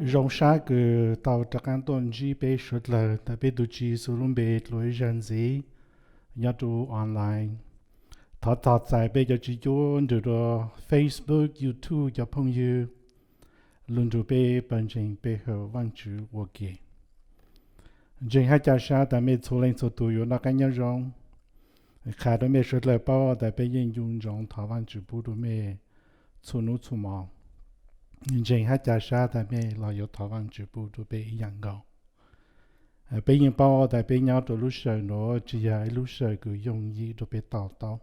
Zoo sab kws tau rov qaab tuaj ntsib peb suav dlawg tas peb tug Tswv Yexus lub npe dlua ib zag ntxiv nyob rua online. Thov txhawb txais peb cov tsi cuab nrug rua Facebook, YouTube cov phooj ywg lug nrug peb pawg ntseeg pe hawm Vaajtswv ua ke. Ntseeg hab ca sab tas mej txhua leej txhua tug yuav noj qaab nyob zoo. Qha rua mej suav dlawg paub tas peb yeej ncu ntsoov thov Vaajtswv pub rua mej txhua nub txhua mo. Ntseeg hab ca sab tas mej los yuav thov Vaajtswv pub rua peb ib yaam nkaus. Peb yeej paub tas peb nyob rua lub sij hawm nuav tsi yog ib lub sij hawm kws yooj yim rua peb to taub.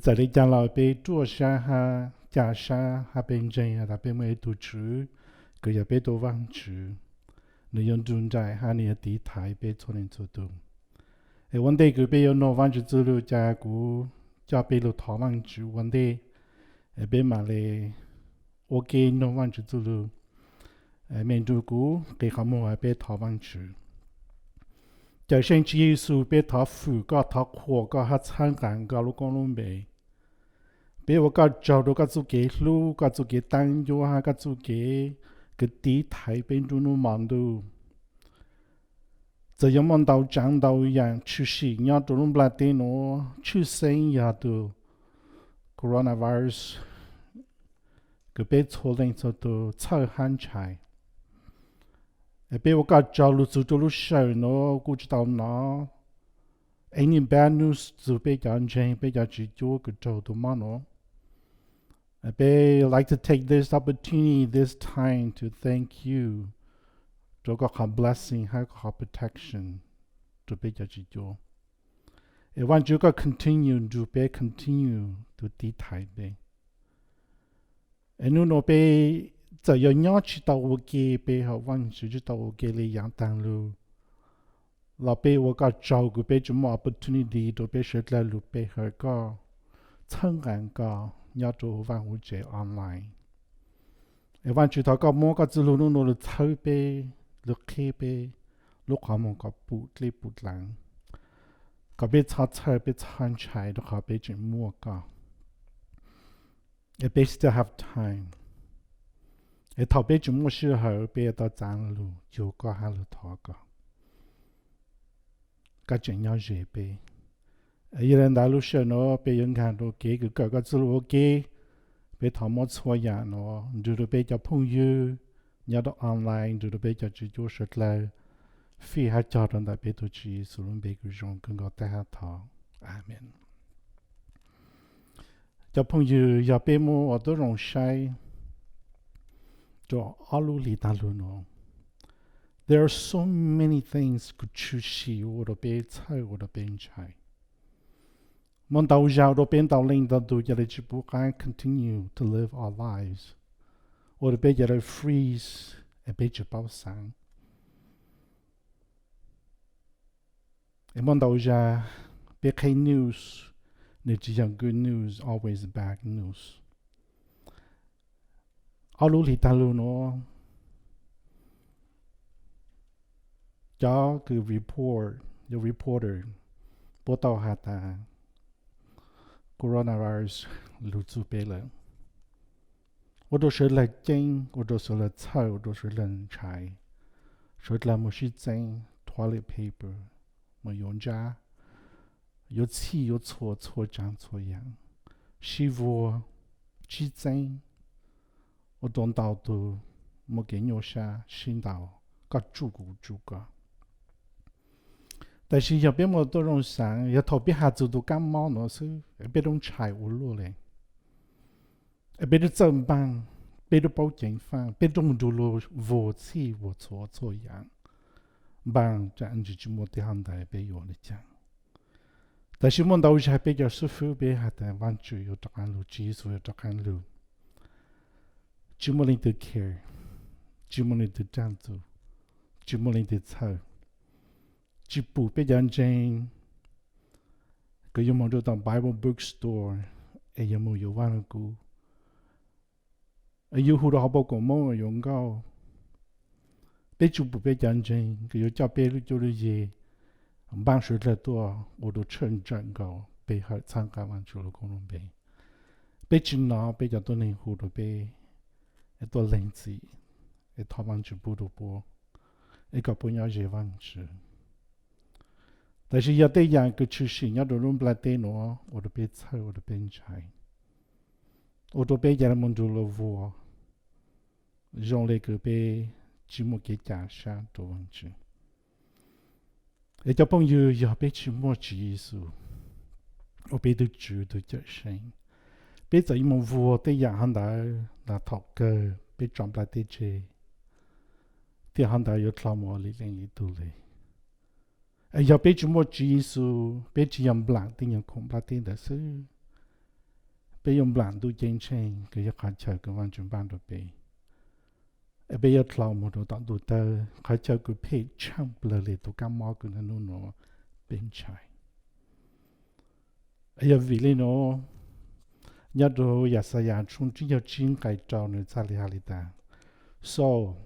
Txawm le caag los peb ruaj sab hab ca sab hab peb ntseeg has tas peb muaj ib tug Tswv kws yog peb tug Vaajtswv, nwg yuav nrug nraim hab nwg yuav tiv thaiv peb txhua leej txhua tug. Es ua ntej kws peb yuav noog Vaajtswv txuj lug, ca kuv coj peb lug thov Vaajtswv ua ntej, es peb mam le ua ke noog Vaajtswv txuj lug. Mej nrug kuv nqis qhov muag peb thov Vaajtswv. Cawm Seej Tswv Yexus, peb thov fwm koj, thov qhuas koj hab txhawb nqaa koj lub koob lub npe. Peb ua koj tsaug rua koj txuj kev hlub, koj txuj kev taab ncuab hab koj txuj kev kws tiv thaiv peb nruab nub mo ntuj. Txawm yuav muaj ntau tsaav ntau yaam tshwm sim nyob rua lub nplaj teb nuav, tshwj xeeb yog tug coronavirus kws peb txhua leej txhua tug txhawj hab ntshai. Peb ua koj tsaug lug txug rua lub sij hawm nuav kuj tsi tau nov any bad news txug peb cov ntseeg, peb cov tsi cuab kws raug tug mob nuav. Peb like to take this opportunity, this time to thank you rua koj qhov blessing hab koj qhov protection rua peb cov tsi cuab. Es Vaajtswv koj continue nrug peb, continue to tiv thaiv peb. Es nub nuav peb txawm yuav nyob tsi tau ua ke pe hawm Vaajtswv, tsi tau ua ke le yaav taag lug, los peb ua koj tsaug kws peb tsi muaj opportunity rua peb suav dlawg lug pe hawm koj, txhawb nqaa koj nyob rua huv vaaj huv tsev online. Es Vaajtswv thov koj muab koj txuj lug nub nuav lug txhawb peb, lug qheb peb lub qhov muag kom pum dleb pum dlaav, kom peb txhob txhawj, peb txhob ntshai rua qhov peb tseem muaj koj. Es peb still have time. Es thaum peb tseem muaj sij hawm peb yuav tau txaav lug cuag koj hab lug thov koj, koj tseem nyob ze peb. Yog le ntawd lub sij hawm nuav peb yuav nkaag rua kev kws kawm koj txuj lug ua ke. Peb thov muab txhua yaam nuav nrug rua peb cov phooj ywg nyob rua online, nrug rua peb cov tsi cuab suav dlawg fij hab cog rua ntawm peb tug Tswv Yexus lub npe kws zoo kawg nkaus tag hab thov. Amees. Cov phooj ywg, yog peb muab ua tub zoo saib rua ob lub hlis taag lug nuav, there are so many things kws tshwm sim ua rua peb txhawj, ua rua peb ntshai. Muaj ntau zag ua rua peb ntau leej ntau tug ca le tsi pum qaab continue to live our lives, ua rua peb ca le freeze, es peb tsi paub xaav. Es muaj ntau zag peb qheb news, nws tsi yog good news, always bad news. Ob lub hlis taag lug nuav, cov kws report, yog reporter, puab tau has tas coronavirus lug txug peb lawm. Ua rua suav dlawg ceeb, ua rua suav dlawg txhawj, ua rua suav dlawg ntshai. Suav dlawg moog sib txeeb toilet paper, moog yuav ntsab, yuav txhij yuav txhua, txhua tsaav txhua yaam, sib vuag, sib txeeb, ua rua ntau tug muaj kev nyuaj sab sib ntaus, koj tsuj kuv kuv tsuj koj. Tab sis yog peb muaj tub zoo xaav, yog thaum peb has txug tus kaab mob nuav xwb peb tub ntshai ua luaj le. Peb tub txawj npaaj, peb tub paub ceev faaj, peb tub moog nrug luag vuag txhij vuag txhua txhua yaam, npaaj tsam ntsis tsi muaj tej hov ntawd peb yuav le caag. Tab sis muaj ntau zag peb cov xib fwb peb has tas Vaajtswv yuav rov qaab lug, Tswv Yexus yuav rov qaab lug. Tsi muaj leej twg care, tsi muaj leej twg raag txug, tsi muaj leej twg txhawj. Tsi pum peb cov ntseeg kws yuav moog rua tom Bible bookstore es yuav moog yuav Vaaj Lug Kub, yuav hu rua hauv paus koom moob yuav nkauj. Peb tsi pum peb cov ntseeg kws yuav coj peb lub cuab lub yig npaaj suav dlawg tuaj ua rua tshawj ntsawm nkaus pe hawm txhawb nqaa Vaajtswv lub koob lub npe. Peb tsi nov peb cov tuab neeg hu rua peb tuaj lees txim, es thov Vaajtswv pub rua puab, es kom puab nyob ze Vaajtswv. Tab sis yog tej yaam kws tshwm sim nyob rua lub nplaj teb nuav ua rua peb txhawj ua rua peb ntshai, ua rua peb ca le moog nrug luas vuag, zoo le kws peb tsi muaj kev ca sab rua Vaajtswv. Es cov phooj ywg, yog peb tsi muaj Tswv Yexus ua peb tug Tswv tug Cawmseej, peb txawm yuav moog vuag tej yaam hov ntawd los thaum kawg peb tso nplaj teb tseg, thiab hov ntawd yuav dlhau moog ua lwm leej lwm tug le. Es yog peb tsi muaj Tswv Yexus, peb tsi yog nplaam tej nyuag khoom nplaj teb ntawd xwb, peb yuav nplaam ntuj ceeb tsheej kws yog qhov chaw kws Vaajtswv npaj rua peb. Es peb yuav dlhau moog rua tom ntuj tawb, qhov chaw kws phem tshaaj plawg le tug kab mob kws nub nub nuav peb ntshai. Es yog vim le nuav, nyob rua Yaxayas tshooj tsib caug tsib nqai rau nwg txhaj le has le tas, So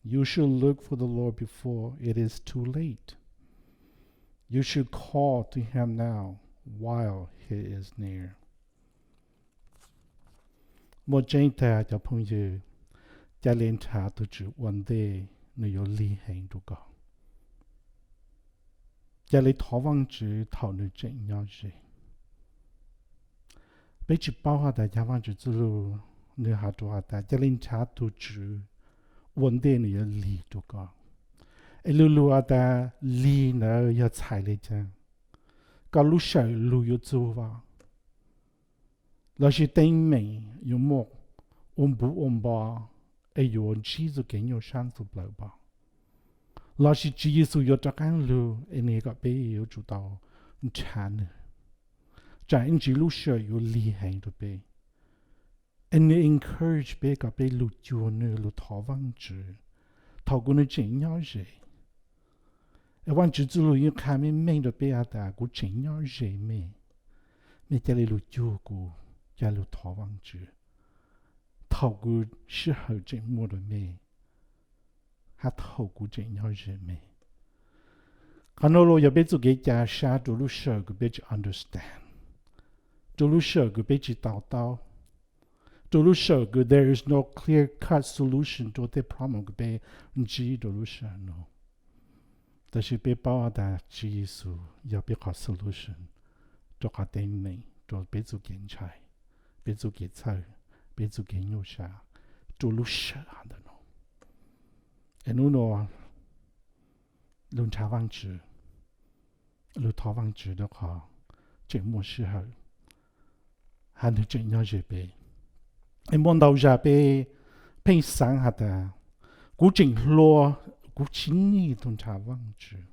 you should look for the Lord before it is too late. You should call to him now while he is near. Muaj tseeb tag cov phooj ywg, ca le nrhav tug Tswv ua ntej nwg yuav lig heev rua koj. Ca le thov Vaajtswv thaum nwg tseem nyob ze. Peb tsi paub has tas ca Vaajtswv txuj lug nwg has rua has tas ca le nrhav tug Tswv ua ntej nwg yuav lig rua koj. Es lu lug has tas lig ntawd yog txhais le caag? Koj lub sawm lug yuav txug vas, lossis teeb meem yuav muaj ua npuv ua npo, es yuav ntsib txuj kev nyuaj sab txug plawv npo, lossis Tswv Yexus yuav rov qaab lug es nwg kom peb yuav tsum tau nrhav nwg, tsam ib ntsis lub sij hawm yuav lig heev rua peb. Es nwg encourage peb kom peb lug cuag nwg lug thov Vaajtswv thaum kuv nwg tseem nyob ze. Es Vaajtswv txuj lug yeej qha meej meej rua peb has tas kuv tseem nyob ze mej, mej ca le lug cuag kuv, ca le lug thov Vaajtswv thaum kuv sij hawm tseem muaj rua mej, hab thaum kuv tseem nyob ze mej. Qhov nuav lug yog peb txuj kev ca sab rua lub sij hawm kws peb tsi understand, rua lub sij hawm kws peb tsi tau taub, rua lub sij hawm kws there is no clear cut solution rua tej problem kws peb ntsib rua lub sij hawm nuav. Tab sis peb paub has tas Tswv Yexus yog peb qhov solution rua qhov teeb meem, rua peb txuj kev ntshai, peb txuj kev txhawj, peb txuj kev nyuaj sab rua lub sij hawm hov ntawm nuav. Es nub nuav lug nrhav Vaajtswv, lug thov Vaajtswv rua qhov tseem muaj sij hawm, hab nwg tseem nyob ze peb. Es muaj ntau zag peb pheej xaav has tas, kuv tseem hluas, kuv tsi nij tug nrhav Vaajtswv.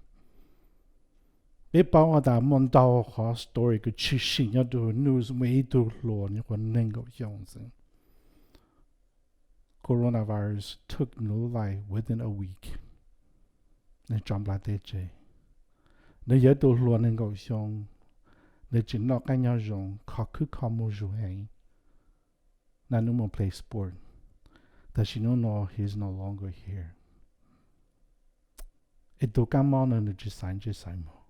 Peb paub has tas muaj ntau qhov story kws tshwm sim nyob rua news, muaj ib tug hluas nyuam qhuav neeg nkaum xyoo xwb, coronavirus took nws life within a week. Nws tso nplaj teb tseg. Nws yog ib tug hluas neeg nkaum xyoo, nws tseem noj qab nyob zoo, kho khwb kho muag zuj heev, naj nub moog play sport. Tab sis nub nuav he's no longer here. Es tug kab mob nuav nws tsi xaiv ntsej xaiv muag,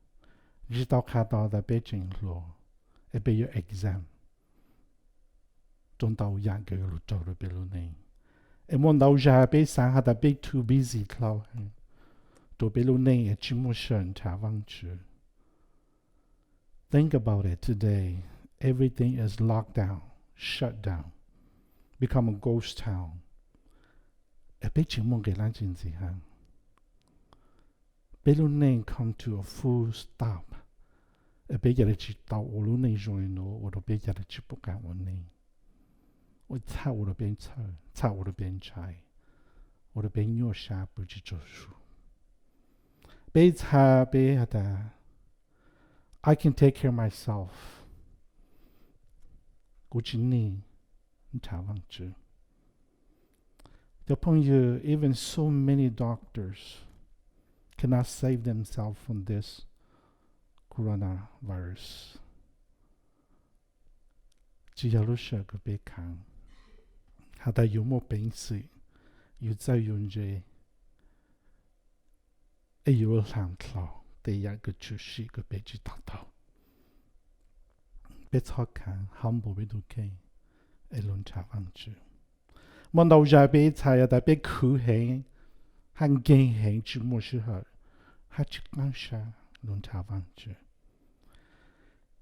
tsi tau qha tau tas peb tseem hluas, es peb yuav exempt rua ntau yaam kws yuav lug raug rua peb lub neej. Es muaj ntau zag peb xaav has tas peb too busy dlhau heev rua peb lub neej es tsi muaj sij hawm nrhav Vaajtswv. Think about it today. Everything is locked down, shut down, become a ghost town. Es peb tseem muaj nqis dlaab tsi ntxiv hab? Peb lub neej come to a full stop. Es peb ca le tsi tau ua lub neej zoo le nuav ua rua peb ca le tsi pum qaab ua neej, ua txhaj ua rua peb txhawj, txhaj ua rua peb ntshai, ua rua peb nyuaj sab pw tsi tsaug zug. Peb txhaj peb has tas, I can take care of myself. Kuv tsi nij nrhav Vaajtswv. Cov phooj ywg, even so many doctors cannot save themselves from this coronavirus. Tsi yog lub sij hawm kws peb khaav has tas yus muaj peev xwm, yus txawj yus ntse, es yus lug dlhau tej yaam kws tshwm sim kws peb tsi to taug. Peb txhob khaav, humble peb tug kheej es lug nrhav Vaajtswv. Muaj ntau zaus peb txhais yog tas peb khwv heev, hab nkeeg heev tsis muaj sij hawm, hab tsis qaab sab lug nrhav Vaajtswv.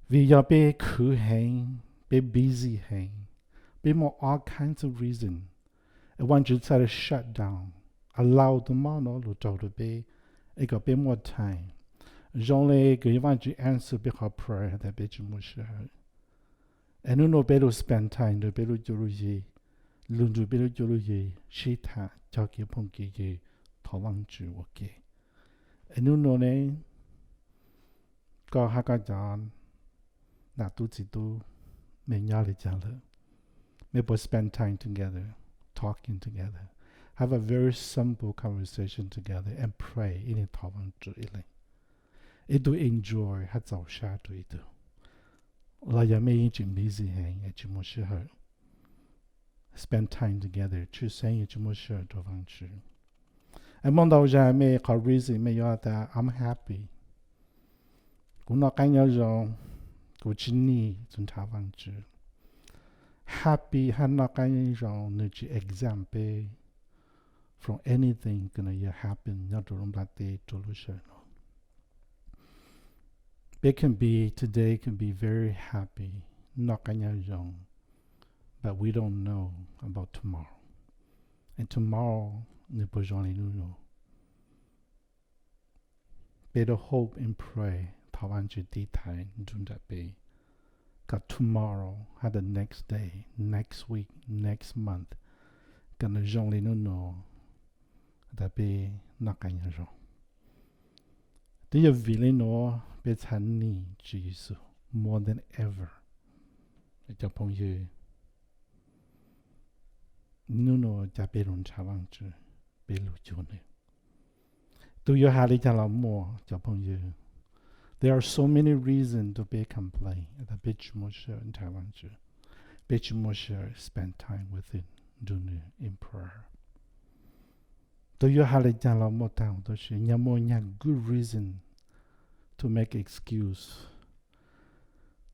Vim yog peb khwv heev, peb busy heev, peb muaj all kinds of reason, es Vaajtswv txhaj le shut down, allow tus mob nuav lug raug rua peb, es kom peb muaj time. Zoo le kws Vaajtswv answer peb qhov prayer has tas peb tsis muaj sij hawm. Es nub nua peb lug spend time nrug peb lub cuab lub yig, lug nrug peb lub cuab lub yig sib tham, cog kev phooj kev ywg, thov Vaajtswv ua ke. Es nub nua ne, koj hab koj cov nam tub txiv tub, mej nyob le caag lawm? Mej puas spend time together, talking together, have a very simple conversation together and pray, ib leeg thov Vaajtswv ib leeg, ib tug enjoy hab txaus sab rua ib tug? Los yog mej yeej tseem busy heev es tsis muaj sij hawm spend time together, tshwj xeeb yeej tsis muaj sij hawm rua Vaajtswv? Es muaj ntau zag mej qhov reason mej yuav tas I'm happy, kuv noj qaab nyob zoo, kuv tsi nij txug nrhav Vaajtswv. Happy hab noj qaab nyob zoo nwg tsi exempt peb from anything kws nwg yuav happen nyob rua lub nplaj teb rua lub sij hawm nuav. Peb can be, today can be very happy, noj qaab nyob zoo, but we don't know about tomorrow. And tomorrow nwg puas zoo le nub nua? Peb tau hope and pray, thov Vaajtswv tiv thaiv nrug nraim peb, kom tomorrow hab the next day, next week, next month, kom nwg zoo le nub nua, tas peb noj qaab nyob zoo. Twb yog vim le nuav peb txhad nij Tswv Yexus more than ever. Cov phooj ywg, nub nua ca peb lug nrhav Vaajtswv, peb lug cuag nwg. Tug yuav has le caag los muaj cov phooj ywg. There are so many reasons to peb complain tas peb tsis muaj sij hawm nrhav Vaajtswv, peb tsis muaj sij hawm spend time with Him, nrug Nws in prayer. Tug yuav has le caag los muaj taag, tab sis nyag muaj nyag good reason to make excuse.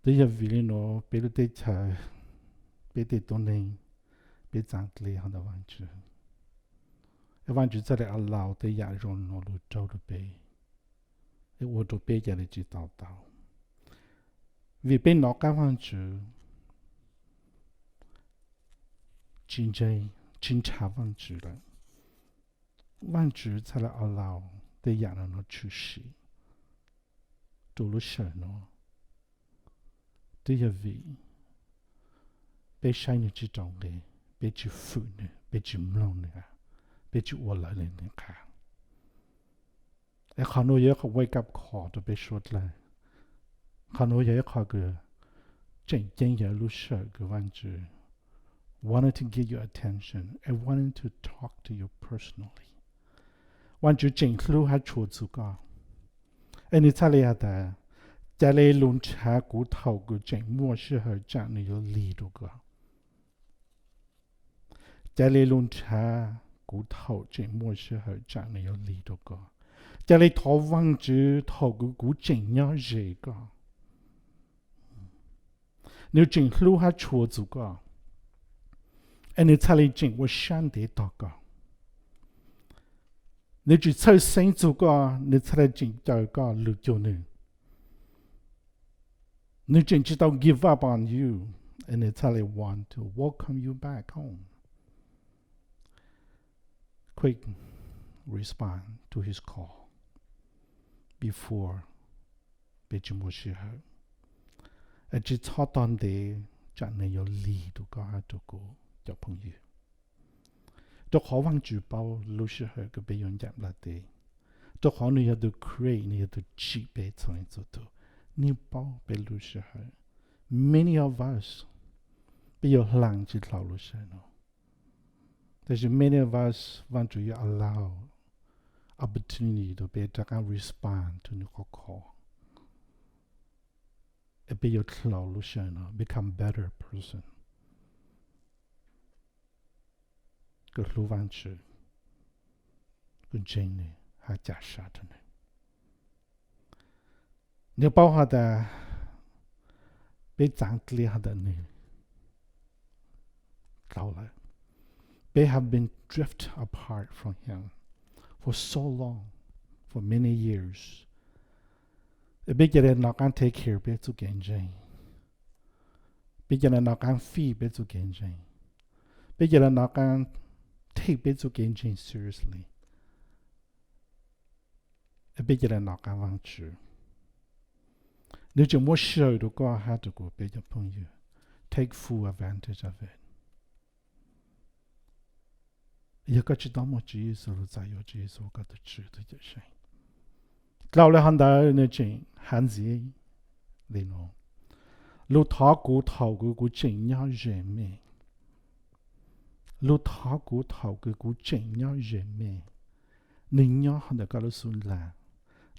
Twb yog vim le nuav peb lub teb chaws, peb tej tuab neeg, peb txaav dlej hov ntawm Vaajtswv, es Vaajtswv txhaj le allow tej yam zoo nuav lug raug rua peb, es ua rua peb ca le tsi tau tau. Vim peb nov qab Vaajtswv, tsi ntseeg, tsi nrhav Vaajtswv lawm, Vaajtswv txhaj le allow tej yam nuav tshwm sim rua lub sij hawm nuav. Twb yog vim peb saib Nws tsi rau nqe, peb tsi fwm Nws, peb tsi mloog Nws, peb tsi ua lawv le Nws qha. Es qhov nuav yog ib qho wake up call rua peb suav dlawg. Qhov nuav yog ib qho kws tseem ceeb, yog lub sij hawm kws Vaajtswv wanted to get your attention and wanted to talk to you personally. Vaajtswv tseem hlub hab tshua txug koj, es Nws txhaj le has tas, ca le lug nrhav kuv thaum kws tseem muaj sij hawm tsam Nws yuav lig rua koj. Ca le lug nrhav kuv thaum tseem muaj sij hawm tsam Nws yuav lig rua koj. Ca le thov Vaajtswv thaum kws kuv tseem nyob ze koj. Nws tseem hlub hab tshua txug koj, es Nws txhaj le tseem ua sab ntev tog koj. Nws tseem txhawj xeeb txug koj, Nws txhaj le tseem caw koj lug cuag Nws. Nws tseem tsi tau give up on you, es Nws txhaj le want to welcome you back home. Quick respond to His call before peb tsi muaj sij hawm, es tsi txhob tog ntev tsam Nws yuav lig rua koj hab rua kuv, cov phooj ywg. Rua qhov Vaajtswv paub lub sij hawm kws peb yuav ncaim nplaj teb, rua qhov Nws yog tug create, Nws yog tug tsim peb txhua leej txhua tug. Nws paub peb lub sij hawm. Many of us, peb yuav hlaang tsi dlhau lub sij hawm nuav. Tab sis many of us, Vaajtswv yuav allow opportunity rua peb rov qaab respond to Nws qhov call, es peb yuav dlhau lub sij hawm nuav become better person, kws hlub Vaajtswv, kws ntseeg Nws hab ca sab rua Nws. Nws paub has tas peb txaav dlej hov ntawm Nws dlhau lawm. They have been drift apart from Him for so long, for many years. Peb cia li nov qab take care peb txoj kev ntseeg. Peb cia li nov qab fit peb txoj kev ntseeg. Peb cia li nov qab take peb txoj kev ntseeg seriously. Peb cia li nov qab Vaajtswv. Nws tseem muaj sij hawm rau koj hab rau kuv peb cov phooj ywg. Take full advantage of it. Yog koj tsi tau muaj Tswv Yexus lug txais yuav Tswv Yexus ua koj tug Tswv tug Cawm Seej, dlhau le hov ntawd nws tseem has ntxiv li no: Lug thov kuv thaum kws kuv tseem nyob ze mej. Lug thov kuv thaum kws kuv tseem nyob ze mej. Nws nyob hov ntawm koj lub xub ntiag,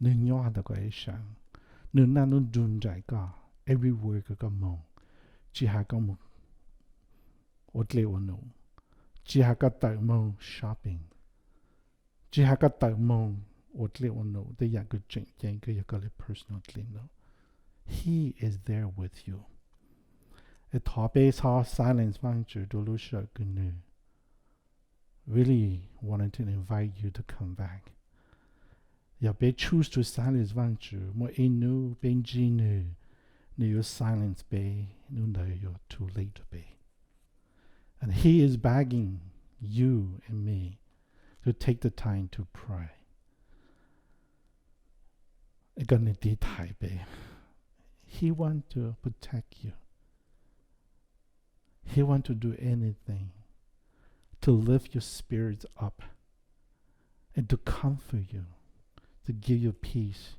nws nyob hov ntawm koj ib sab, nws naj nub nrug nraim koj everywhere kws koj moog, tsi has koj moog ua dlej ua num, tsi has koj tawm moog shopping, tsi has koj tawm moog ua dlej ua num tej yaam kws tseem ceeb kws yog koj li personal dlej num. He is there with you. Thov peb txhob silence Vaajtswv rua lub sij hawm kws nws really wanted to invite you to come back. Yog peb choose to silence Vaajtswv, muaj ib nub peb ntsib nws, nws yuav silence peb, nub ntawd yuav too late rua peb. And he is begging you and me to take the time to pray. Koj nws tiv thaiv peb. He want to protect you. He want to do anything to lift your spirits up and to comfort you, to give you peace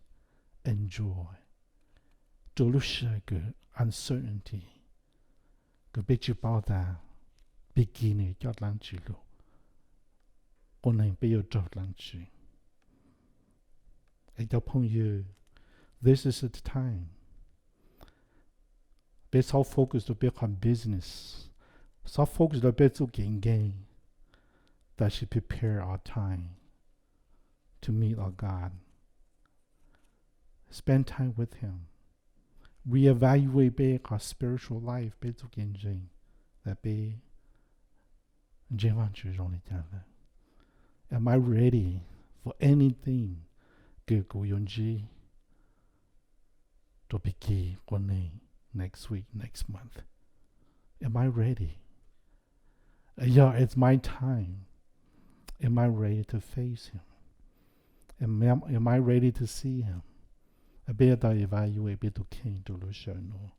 and joy. Rua lub sij hawm kws uncertainty, kws peb tsi paub tas pig kig nws coj dlaab tsi lug, quas neeg peb yuav raug dlaab tsi. Es cov phooj ywg, this is the time. Peb txhob focus rua peb qhov business, txhob focus rua peb txuj kev nkeeg, tab sis prepare our time to meet our God. Spend time with Him. Reevaluate peb qhov spiritual life, peb txuj kev ntseeg, tas peb ntseeg Vaajtswv zoo li cas lawm. Am I ready for anything kws kuv yuav ntsib rua pig kig, quas neeg, next week, next month? Am I ready? Yog it's my time, am I ready to face Him? Am, am I ready to see Him? Peb yuav tau evaluate peb tug kheej rua lub sij hawm nuav.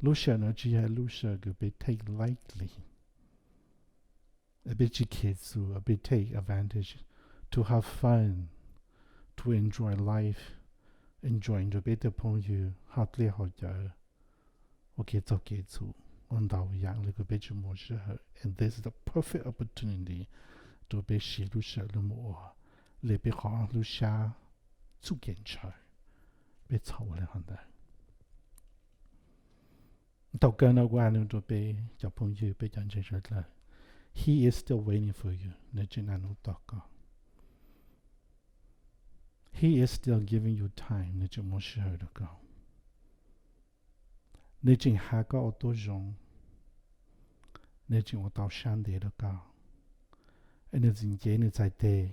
Lub sij hawm nuav tsi yog lub sij hawm kws peb take lightly. Peb tsi kheev xu, peb take advantage to have fun, to enjoy life, enjoy rua peb tug phooj ywg, hauv dlej hauv cawv, ua kev txaug kev txhum, ua ntau yaam le kws peb tsi muaj sij hawm. And this is the perfect opportunity rua peb siv lub sij hawm lug moog ua le peb qhov lub sab txuj kev ntshaw. Peb txhob ua le hov ntawd. Thaum kawg no kuv has le nuav rua peb cov phooj ywg, peb cov ntseeg suav dlawg, He is still waiting for you. Nws tseem naj nub tos koj. He is still giving you time. Nws tseem muaj sij hawm rua koj. Nws tseem has koj ua tuab zoo. Nws tseem ua tau sab ntev rua koj. Es nws tseem nce nws txhais teg,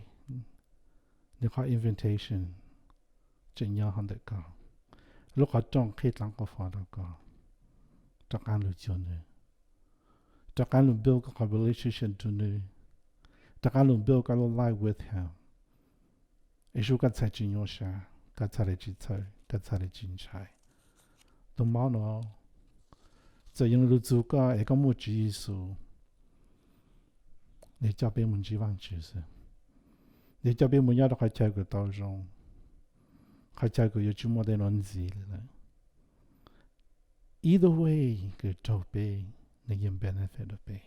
nws qhov invitation tseem nyob hov ntawm koj. Lub qhov rooj qhib dlaab qhuab fo rua koj, rov qaab lug cuag nws, rov qaab lug build koj qhov relationship rua nws, rov qaab lug build koj lub life with Him. Es sub koj txhais tsi nyuaj sab, koj txhais le tsi txhawj, koj txhais le tsi ntshai. Tug mob nuav txawm yuav lug txug koj es koj muaj Tswv Yexus, nws coj peb moog ntsib Vaajtswv xwb. Nws coj peb moog nyob rua qhov chaw kws tau zoo, qhov chaw kws yuav tsi muaj tej nuav ntxiv le lawm. Either way kws raug peb, nws yeej benefit rua peb.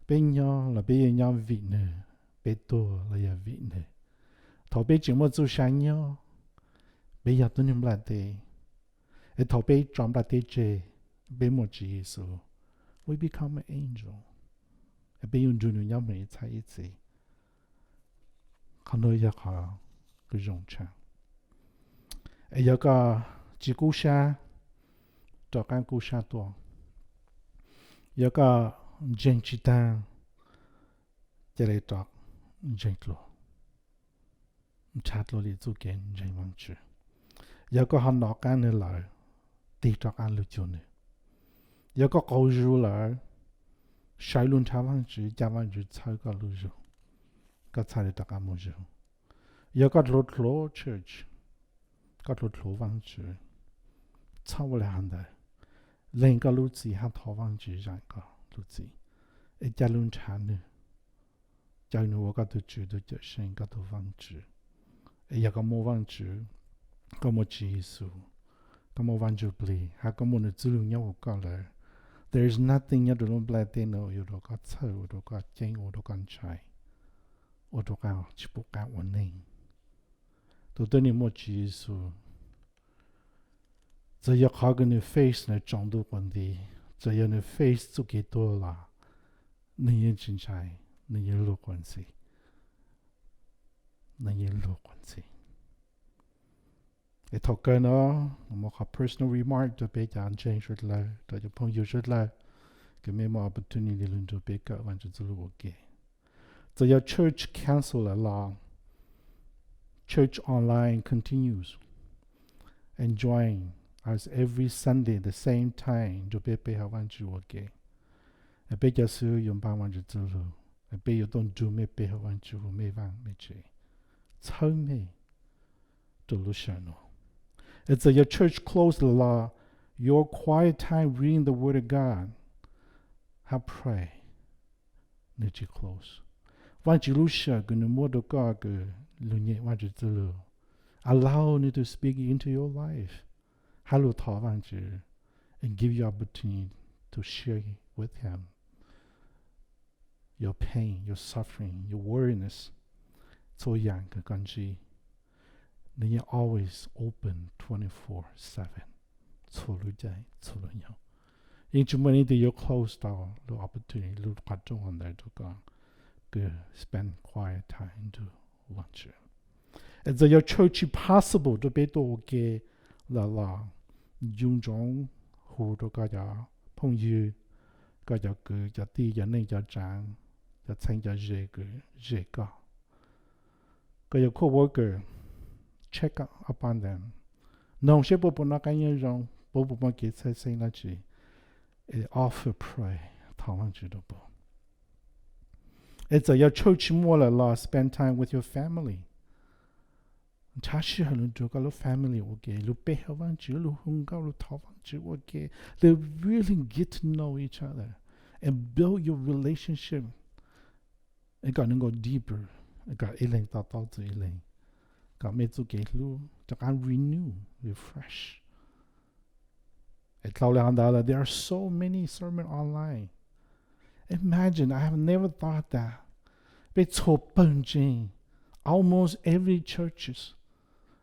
Peb nyob los peb yeej nyob vim nws, peb tuag los yog vim nws. Thaum peb tseem muaj txuj sa nyob, peb yog tuab neeg nplaj teb. Es thaum peb tso nplaj teb tseg, peb muaj Tswv Yexus, we become an angel. Es peb yuav nrug nws nyob moog ib txhais ib txhis. Qhov nuav yog qhov kws zoo tshaaj. Es yog koj tsi kub sab, rov qaab kub sab tuaj. Yog koj ntseeg tsi taag, cia li rov ntseeg dlua, nrhav dlua li txuj kev ntseeg Vaajtswv. Yog koj ho nov qaab nwg lawm, tig rov qaab lug cuag nwg. Yog koj qaug zug lawm, sawv lug nrhav Vaajtswv, ca Vaajtswv txhawb koj lub zug, koj txhaj li rov qaab muaj zug. Yog koj dlhuav dlhuav church, koj dlhuav dlhuav Vaajtswv, txhob ua le hov ntawd. Leeg koj lub txim hab thov Vaajtswv zaam koj lub txim, es ca lug nrhav nwg, caw nwg ua koj tug Tswv tug Cawmseej, koj tug Vaajtswv. Es yog koj muaj Vaajtswv, koj muaj Tswv Yexus, koj muaj Vaajtswv plig, hab koj muaj nwg txwj lug nyob huv koj lawm, there is nothing nyob rua lub nplajteb nuav yuav ua rua koj txhawj, ua rua koj ceeb, ua rua koj ntshai, ua rua koj tsi pum qab ua neej. Tug twg nwg muaj Tswv Yexus, txawm yog qhov kws nwg face nwg tsaus ntuj quas nti, txawm yog nwg face txuj kev tuag los nwg yeej tsi ntshai, nwg yeej luag quas ntxhi, nwg yeej luag quas ntxhi. Es thaum kawg no, muaj qhov personal remark rua peb cov ntseeg suav dlawg, rua cov phooj ywg suav dlawg, kws mej muaj opportunity lug nrug peb kawm Vaajtswv txuj lug ua ke. Txawm yog church cancel lawm los, church online continues and join us every Sunday the same time nrug peb pe hawm Vaajtswv ua ke. Peb cov xib hwb yuav npaj Vaajtswv txuj lug, peb yuav tuaj nrug mej pe hawm Vaajtswv ua mej vaaj mej tsev, txhawb mej rua lub sij hawm nuav. Es txawm yog church close lawm los, your quiet time reading the word of God, hab pray, nwg tsi close. Vaajtswv lub sij hawm kws nwg muab rua koj kws lug nyem Vaajtswv txuj lug, allow nwg to speak into your life, hab lug thov Vaajtswv and give you opportunity to share with him your pain, your suffering, your weariness, txhua yaam kws koj ntsib. Nwg yeej always open twenty-four seven, txhua lub caij txhua lub nyoog. Yeej tsi muaj leej twg yuav close tau lub opportunity, lub qhov rooj ntawd rua koj kws spend quiet time nrug Vaajtswv. Es txawm yog church tsi possible rua peb tuaj ua ke lawm los, ncu ntsoov hu rua koj cov phooj ywg, koj cov kwv cov tij, cov neej cov tsaav, cov txheeb cov ze kws ze koj, koj yog co-worker, check up upon them, noog seb puab puas noj qaab nyob zoo, puab puas muaj kev txhawj xeeb dlaab tsi, es offer prayer, thov Vaajtswv rua puab. Es txawm yog church tsi muaj lawm los spend time with your family. Nrhav sij hawm lug nrug koj lub family ua ke, lug pe hawm Vaajtswv, lug hu nkauj, lug thov Vaajtswv ua ke, lug really get to know each other and build your relationship. Es kom nwg go deeper, kom ib leeg to taub txug ib leeg, kom mej txuj kev hlub rov qaab renew, refresh. Es dlhau le hov ntawd lawm, there are so many sermon online. Imagine, I have never thought that. Peb txhua pawg ntseeg, almost every churches,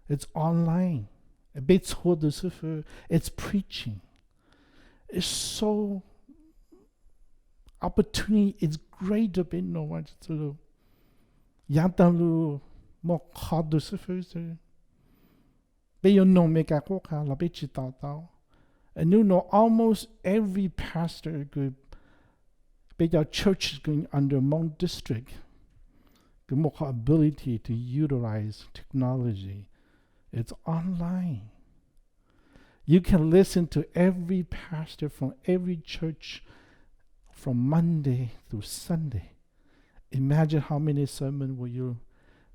it's online. Peb txhua tug xib fwb, it's preaching. It's so, opportunity is great rua peb noog Vaajtswv txuj lug. Yaav taag lug muaj qhov tug xib fwb xwb. Peb yuav noog Meskas qub qha los peb tsi to taub. Nub nua almost every pastor kws peb cov church kws under Hmong district kws muaj qhov ability to utilize technology, it's online. You can listen to every pastor from every church from Monday through Sunday. Imagine how many sermon will you,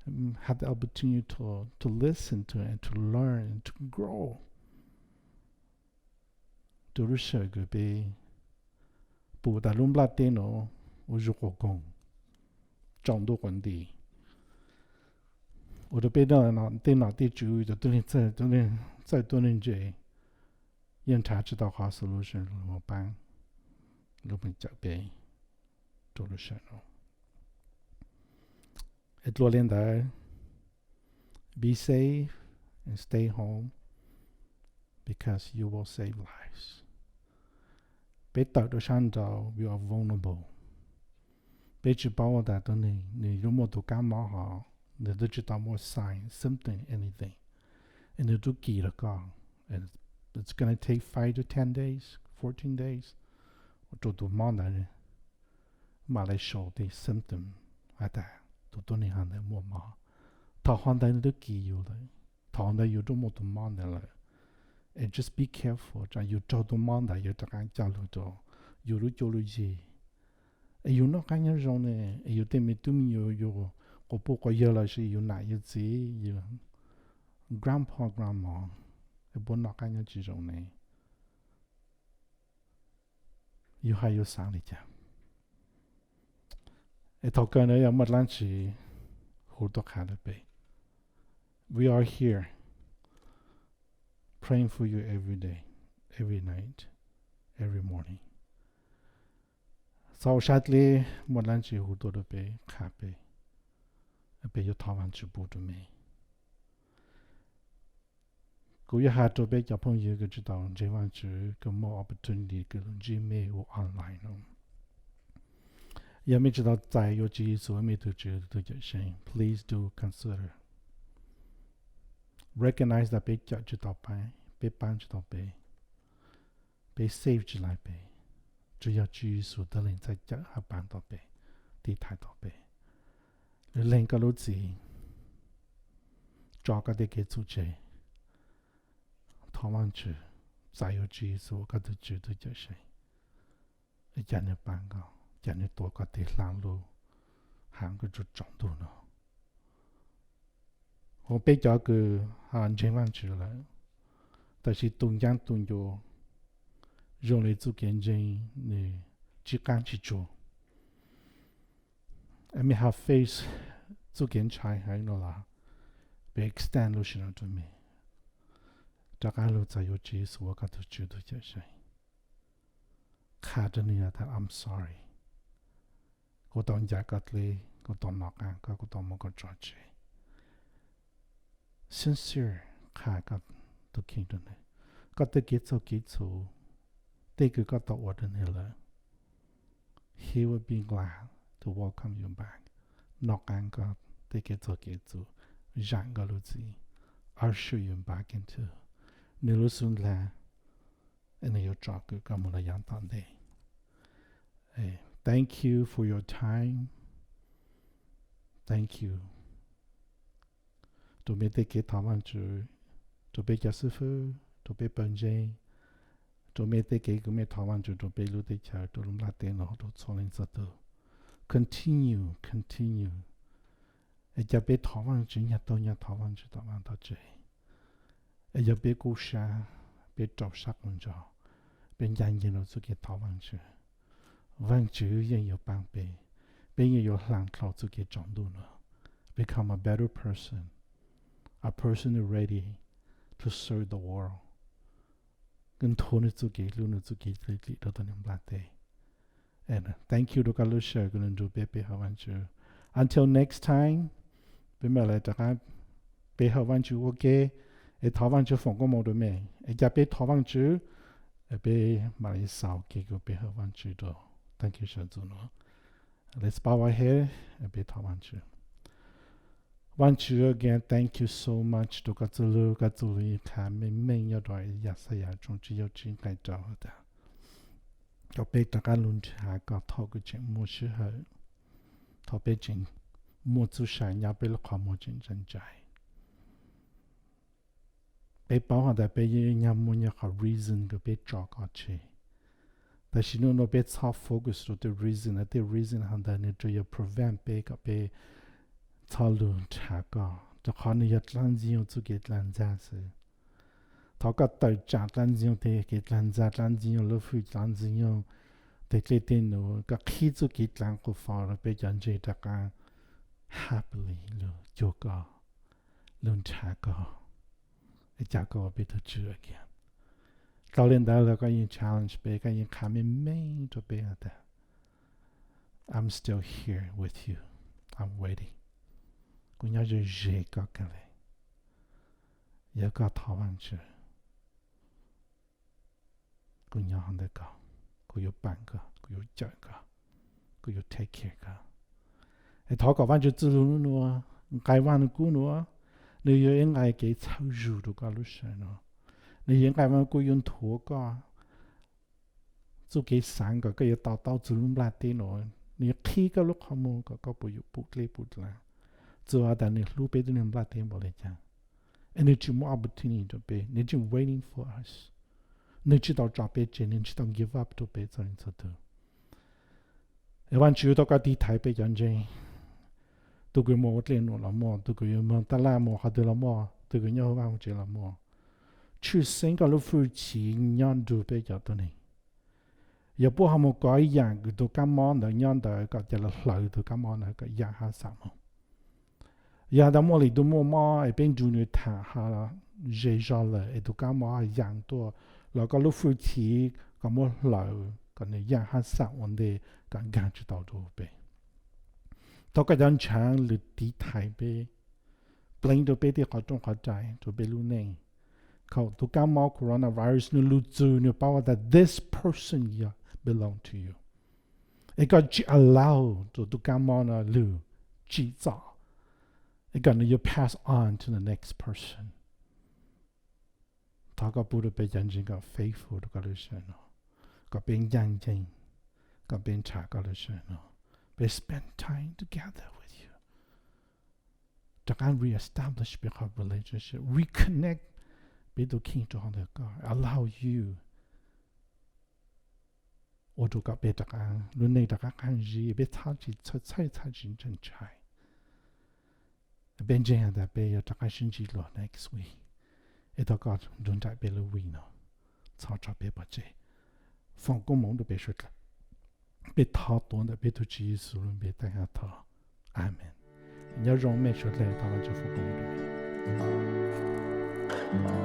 um, have the opportunity to, to listen to and to learn and to grow. Rua lub sij hawm kws peb pum tas lub nplaj teb nuav ua zuj quas koog, tsaus ntuj quas nti, ua rua peb tej nom tej tswv cov tub neeg txawj tuab neeg ntse, yeej nrhav tsi tau qhov solution lug paab, lug cawm peb rua lub sij hawm nuav. Es dlua le ntawd, be safe and stay home because you will save lives. Peb tawm rua sab nraud, we are vulnerable. Peb tsi paub tas tug neeg nwg yuav muaj tug kab mob hov, nwg twb tsi tau muaj sign, symptom, anything. Es nwg tub kis rua koj, it's gonna take five to ten days, fourteen days, rua tug mob ntawd mam le show tej symptom, has tas tus tuab neeg hov ntawd muaj mob. Thaum hov ntawd nws twb kis yus lawm, thaum ntawd yus twb muaj tus mob ntawd lawm. And just be careful, tsam yus raug tus mob ntawd yus rov qab coj lug rau yus lub cuab lub yig. Es yus noj qab nyob zoo ne, es yus tej me tub me nyuam, yus quas puj quas yawg los sis yus nam yus txiv, yus grandpa grandma, es puab noj qab nyob tsis zoo ne, yus hais yus xaav li cas? Es thaum kawg no yog muaj dlaab tsi hu tuaj qha rau peb? We are here praying for you every day, every night, every morning. Xav ua sab dleb muaj dlaab tsi hu tuaj rau peb qha peb, peb yuav thov Vaajtswv pub rau mej. Kuv yuav has rau peb cov phooj ywg kws tsis tau ntseeg Vaajtswv kws muaj opportunity kws lug ntsib mej hu online no, yog mej tsis tau txais yuav Tswv Yexus ua mej tug Tswv tug Cawm Seej, please do consider. Recognize tas peb cawm tsis tau peb, peb paab tsis tau peb, peb save tsis lais peb. Tsuas yog Tswv Yexus tug leeg txhaj cawm hab paab tau peb, tiv thaiv tau peb. Lwm leej koj lub txim, tso koj tej kev txhum tseg, thov Vaajtswv, txais yuav Tswv Yexus ua koj tug Tswv tug Cawm Seej, ca nwg paab koj, ca nwg tuav koj teg hlaa lub hab koj tsaus ntuj no. Ua peb cov kws ntseeg Vaajtswv lawm, tab sis tu ncaab tu ncua zoo le txuj kev ntseeg nwg tsib qaab tsib tsuag, mej hab face txuj kev ntshai heev no los, peb extend lub sij hawm no rau mej, rov qaab lug txais yuav Tswv Yexus ua koj tug Tswv tug Cawm Seej. Qha rau nwg tas I'm sorry, kuv tau ncaim koj dleb, kuv tau nov qaab koj, kuv tau muab koj tso tseg. Sincere, qha koj tug kheej rau nwg, koj tej kev txhaum kev txhum, tej kws koj tau ua rau nwg lawm. He will be glad to welcome you back. Nov qaab koj tej kev txhaum kev txhum, zaam koj lub txim, usher you back into nwg lub xub ntiag, nwg yuav tsom kwm koj moog rua yav tom ntej. Thank you for your time. Thank you rua mej tej kev thov Vaajtswv, rua peb cov xib fwb, rua peb pawg ntseeg, rua mej tej kev kws mej thov Vaajtswv rua peb lub teb chaws, rua lub nplaj teb no, rua txhua leej txhua tug. Continue, continue. Es ca peb thov Vaajtswv, nyag taug nyag thov Vaajtswv tom vaj tom tsev. Es yog peb kub sab, peb rau sab quas ntsoog, peb ncaaj nceeg rua txuj kev thov Vaajtswv, Vaajtswv yeej yuav paab peb, peb yeej yuav hlaang dlhau txuj kev tsaus ntuj no, become a better person, a person ready to serve the world, kws nthuav nwg txuj kev hlub, nwg txuj kev dlim dlim rua tau nwg nplaj teb. Thank you rua koj lub sij hawm kws lug nrug peb pe hawm Vaajtswv. Until next time, peb mam le rov qaab pe hawm Vaajtswv ua ke, es thov Vaajtswv foom koob moov rua mej. Es ca peb thov Vaajtswv, peb mam le xaus kev kws pe hawm Vaajtswv rua taag kig sawv ntxuv nuav. Let's bow our head, peb thov Vaajtswv. Vaajtswv, again, thank you so much rua koj txuj lug, koj txuj lug yeej qha meej meej nyob rua Yaxayas tshooj tsib caug tsib nqai rau has tas, kom peb rov qaab lug nrhav koj thaum kws tseem muaj sij hawm, thaum peb tseem muaj txuj sa nyob peb lub qhov muag tseem ntsa ntsais. Peb paub has tas peb yeej nyag muaj nyag qhov reason kws peb tso koj tseg. Tab sis nub nua peb txhob focus rua tej reason, tej reason has tas nwg tsuas yog prevent peb kom peb txhob lug nrhav koj, rua qhov nwg yog dlaab ntxwg nyoog txuj kev dlaag ntxag xwb. Thov koj tawm tsaam dlaab ntxwg nyoog tej kev dlaag ntxag, dlaab ntxwg nyoog lub fwj, dlaab ntxwg nyoog tej dlej tej num, koj qhib txuj kev dlaag qus fo rua peb cov ntseeg rov qaab happily lug cuag koj, lug nrhav koj, es ca koj ua peb tug Tswv again. Dlhau le ntawd los koj yeej challenge peb, koj yeej qha meej meej rua peb has tas, I'm still here with you, I'm waiting. Kuv nyob ze ze koj kawg le. Yog koj thov Vaajtswv, kuv nyob hov ntawm koj, kuv yuav paab koj, kuv yuav cawm koj, kuv yuav take care koj. Es thov kom Vaajtswv txuj lug nub nua, nqai Vaaj Lug Kub nuav, nwg yog ib nqai kev txhawb zug rua koj lub sij hawm nuav. Nwg yog ib nqai Vaaj Lug Kub yuav nthuav koj txuj kev xaav kom koj yuav to taub txug lub nplaj teb nuav. Nws yuav qhib koj lub qhov muag kom koj puas yuav pum dlej pum dlav. Txawm has tas nws hlub peb tib neeg nplaj teb npaum li cas, es nws tsis muab opportunity rau peb, nws tsis waiting for us. Nws tsis tau tso peb tseg, nws tsis tau give up rau peb txhua leej txhua tus. Es Vajtswv thov koj tiv thaiv peb cov ntseeg. Tus kws mus ua dlej nuav los muaj, tus kws yuav moog taj laj mus qhov twg los muaj, tus kws nyob hauv vaj hauv tsev los muaj, tshwj xeeb koj lub hwj chim nyob nrug peb cov tuab neeg. Yog puab ho mus kov ib yaam kws tus kaab mob ntawd nyob ntawd kom ca le hlawv tus kaab mob ntawd kom yaam hab xam moog. Yog has tas muaj lwm tus muaj mob es peb nrug nws tham ho ze zog lawm es tus kaab mob ho yaam tuaj, los koj lub hwj chim kom muab hlawv kom nws yaam hab xam ua ntej kom nkaag tsis tau rau peb. Thov koj cov ntshaav lwm tiv thaiv peb, pleev rau peb tej qhov rooj qhov rais rau peb lub neej. Khaum tus kaab mob coronavirus nws lug txug nws paub tas this person belong to you, es koj tsis allow rau tus kaab mob no lug tsim txom, es kom nws yuav pass on to the next person. Thov koj pub rau peb cov ntseeg kom faithful rau koj lub sij hawm no, kom peb ncaaj nceeg, kom peb nrhav koj lub sij hawm no, peb spend time together with you, rov qaab re-establish peb qhov relationship, reconnect peb tus kheej rau hauv ntawm koj, allow you ua rau kom peb rov qaab, lub neej rov qaab qaab zib, peb txhaj tsis txhawj, txhaj tsis ntshai. Peb ntseeg has tas peb yuav rov qaab sib ntsib dlua next week, es thov koj nrug nraim peb lub week no, txhob tso peb pov tseg. Foom koob moov rau peb suav dlawg. Peb thov tuav ntawm peb tug Tswv Yexus lub npe tag hab thov, amees. Nyob zoo mej suav dlawg, thov Vajtswv foom koob moov rau mej.